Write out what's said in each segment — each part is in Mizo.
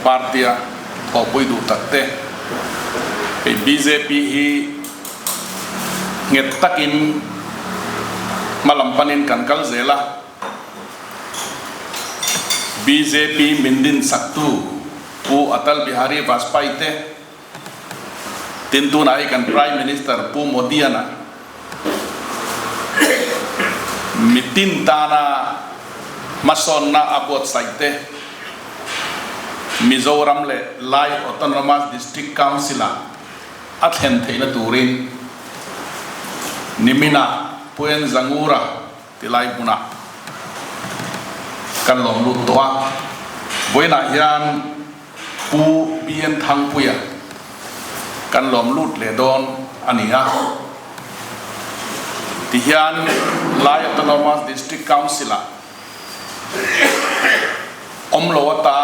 Party-a thawhpui duh tak te, hei bjp hi nghet takin hma lam panin kan kal zel a, bjp min dinsaktu Pu Atal Bihari Vajpayee te, Tin tunah hi kan Prime Minister Pu Modi-a'n mitin tana hmasawnna a buatsaih te, Mizoram leh Lai Autonomous District Council-ah a thlen theihna turin niminah Pu En Zangura Tilai hmunah kan lawm lut tawh a, vawiinah hian Pu BN Thangpuia kan lawm lut leh dawn a ni a. Tihian Lai Autonomous District Council-ah awm lo ata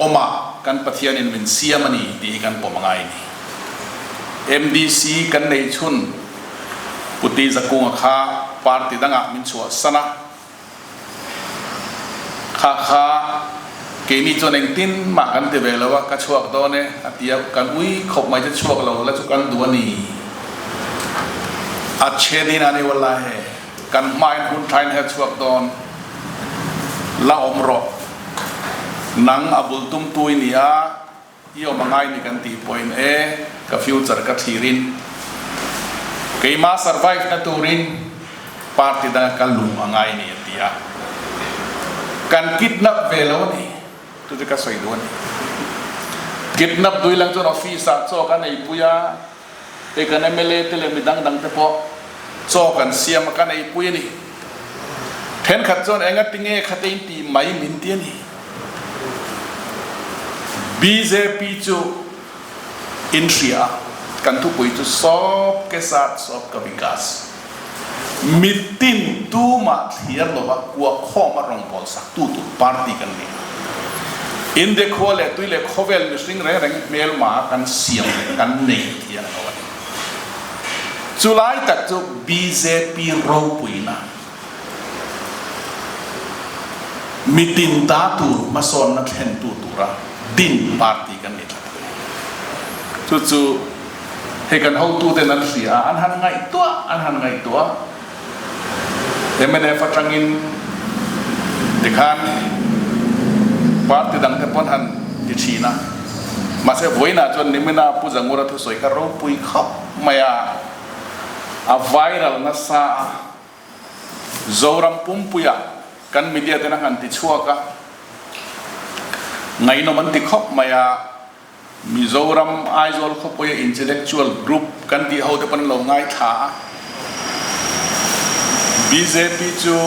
awmah kan Pathianin min siam a ni tih hi kan pawm a ngai a ni. MDC kan nei chhun Pu Ti Zakunga kha party dangah min chhuahsan a. Kha kha keini chuan engtin mah kan ti ve lo a, ka chhuak dawn e a ti a, kan ui khawp mai che chhuak lo la chu kan duh a ni. A che din a ni wala he, kan hmain hun thain he chhuak dawn la awm rawh, nang a bul tum tu i ni a, I awm a ngai ni kan tih pawhin e, ka future ka thlirin keimah survive na turin party danga ka lung a ngai ni a ti a, kan kidnap ve lo a ni, chu chu ka sawi duh a ni. Kidnap dui lang chuan office ah chaw kan eipui a, hei kan mla te leh mi dang dang te pawh chaw kan siam a kan eipui a ni. Thenkhat chuan engatinge khate in tih mai min ti a ni. Bjp chu in hria a, kan thupui chu Sab ke saath sab ka vikas, mitin tumah thliar lova kuakhawm a rawngbâwl sak tu tur party kan ni a. India khua leh tui leh khawvel mihring reng reng hmelma kan siam leh kan nei thiang lo a ni. Chulai tak chu bjp ropuina. Mitin ta tur hmasawnna thlentu tura din party kan ni tlat a ni. Chu chu hei kan hotuten an hria a, an han ngaihtuah an han ngaihtuah a, mnf atangin tikhan party dangte pawn han ti thin a, mahse vawiinah chuan nimina Pu Zangura thusawi kha ropui khawp mai a, a viral nasa a. Zoram pumpuia kan media ten a han ti chhuak a, ngaihnawm an ti khawp mai a, Mizoram Aizawl khawpuia intellectual group kan tih ho te pawn an lo ngaithla a, bjp chu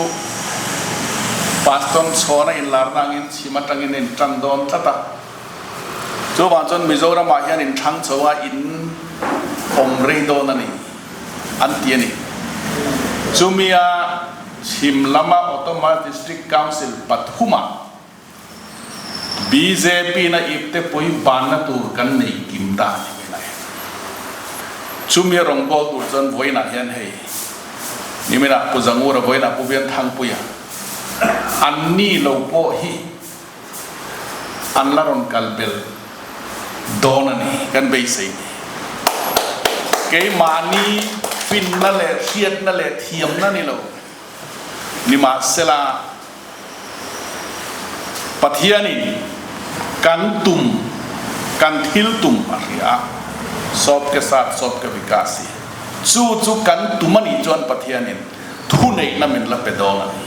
Pastor Chhawna inlarna angin chhim atangin a intan dawn tlat a, chuvang chuan Mizoramah hian inthlang chho a in awm rei dawn a ni. an ti a ni. Chumia chhim lama Autonomous District Council pathuma BJP-na ipte pui banna tur kan nei kim ta a ni mai lai. Chumia rawngbâwl tur chuan vawiinah hian hei niminah Pu Zangura, vawiinah Pu Vianthangpuia an ni lo pawh hi an la rawn kal bel dawn a ni kan beisei ni. Keimahni finna leh hriatna leh thiamna ni lo nimahsela Pathianin kan tum, kan thil tum a hria a, Sab ke saath sab ke vikas hi chu chu kan tum a nih chuan Pathianin Thuneihna min la pe dawn a ni.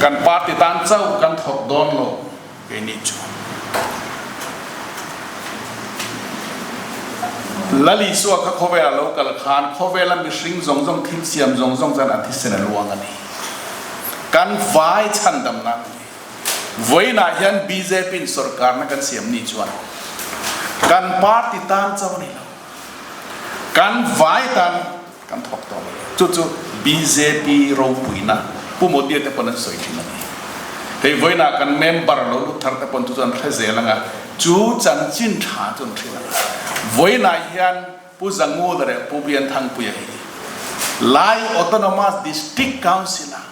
Kan party tan chauh kan thawk dawn lo keini chu. Lal Isua kha khawvela lo kal khan khawvela mihring zawng zawng thil siam zawng zawng chuan a thisen a luang a ni. Kan vai chhandamna a ni. Vawiinah hian bjp in sorkarna kan siam ni chuan kan party tan chauh a ni lo. Kan vai tan Kan thawk tawh lo. Chu chu bjp ropuina Pu Modi-a te pawn an sawi thin a ni. Hei vawiinah kan member lo lut thar te pawn chu chu an hre zel ang a, chu chanchin tha chu an hrilh ang a. Vawiinah hian Pu Zangula leh Pu Bianthangpuia hi Lai Autonomous District Council-a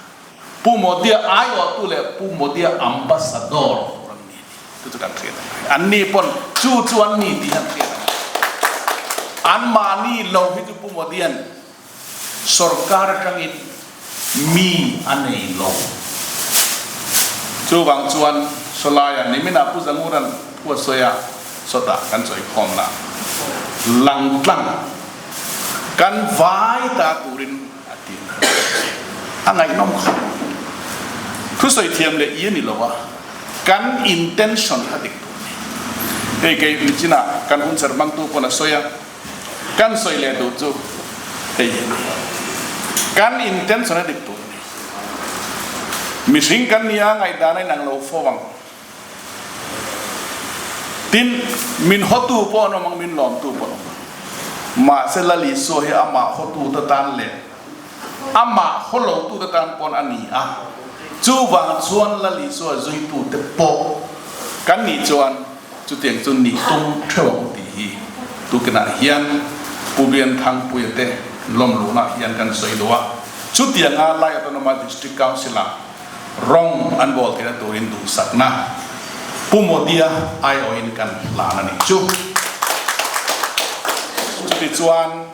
Pu Modi-a aiawhtu leh Pu Modi-a ambassador tur an ni a ni. Chu chu kan hrilh. Anni pawn chu chu an ni tih an hriat ang. Anmahni lo hi chu Pu Modian sorkar atangin mi a nei lo. Chuvang chuan sawlaia niminah Pu Zanguran thu a sawi a, sawtah kan sawikhawmna langtlang kan vai ta turin a ti a ngaihnawm khawp. Thusawi thiam leh i a ni lo a, kan intention kha dik tur a ni. Hei kei nichinah kan hunserh hmangtu pawn a sawi a, Kan sawi leh duh chu hei hi a ni. Kan intention a dik tur a ni. Mihring kan nia ngaihdan a inang lo fo ang. Tin, min hawtu pawh an awm ang, min lawmtu pawh an awm ang. Mahse Lal Isua hi amah hawtute tan leh amah haw lotute tan pawn a ni a. Chuvang chuan Lal Isua zuitute pawh kan nih chuan Chutiang chu nih tum theuh ang tih hi tukinah hian Pu Bianthangpuia te lawmluhna hian kan sawi duh a. Chutianga Lai Autonomous District Council-ah rawng an bawl theihna turin duhsakna Pu Modia aiawhin kan hlan a nih chu. Chutichuan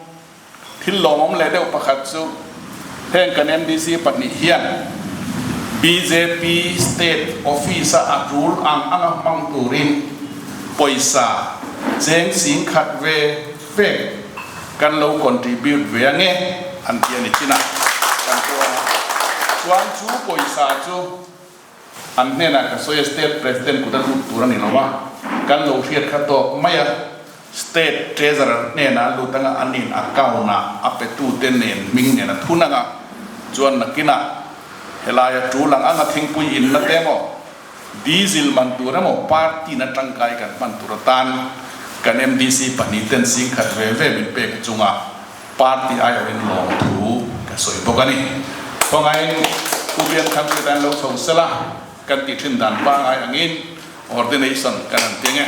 Thil lawmawm leh deuh pakhat chu heng kan MDC pahnih hian bjp state office-a a tul ang anga hmang turin pawisa cheng singkhat ve vek kan lo contribute ve ange an ti a ni chin a, kan chuan a. Chuan chu pawisa chu an hnenah ka sawi a, state president kut a lut tur a ni lo a, kan lo hriat kha tawk mai a. State Treasurer hnenah a lut anga an in account ah a petute nen hming nen a thun anga chuan nakinah helaia tul ang anga thingpui inna te emaw diesel man tur emaw party na tangkai kan hman tur atan kan MDC pahnih ten singkhat ve ve min pek chunga party aiawhin lawmthu ka sawi bawk a ni. Khawngain Pu Bianthangpuia tan lo chho sela kan tih thin dan pangai angin Ordination kan han ti nge?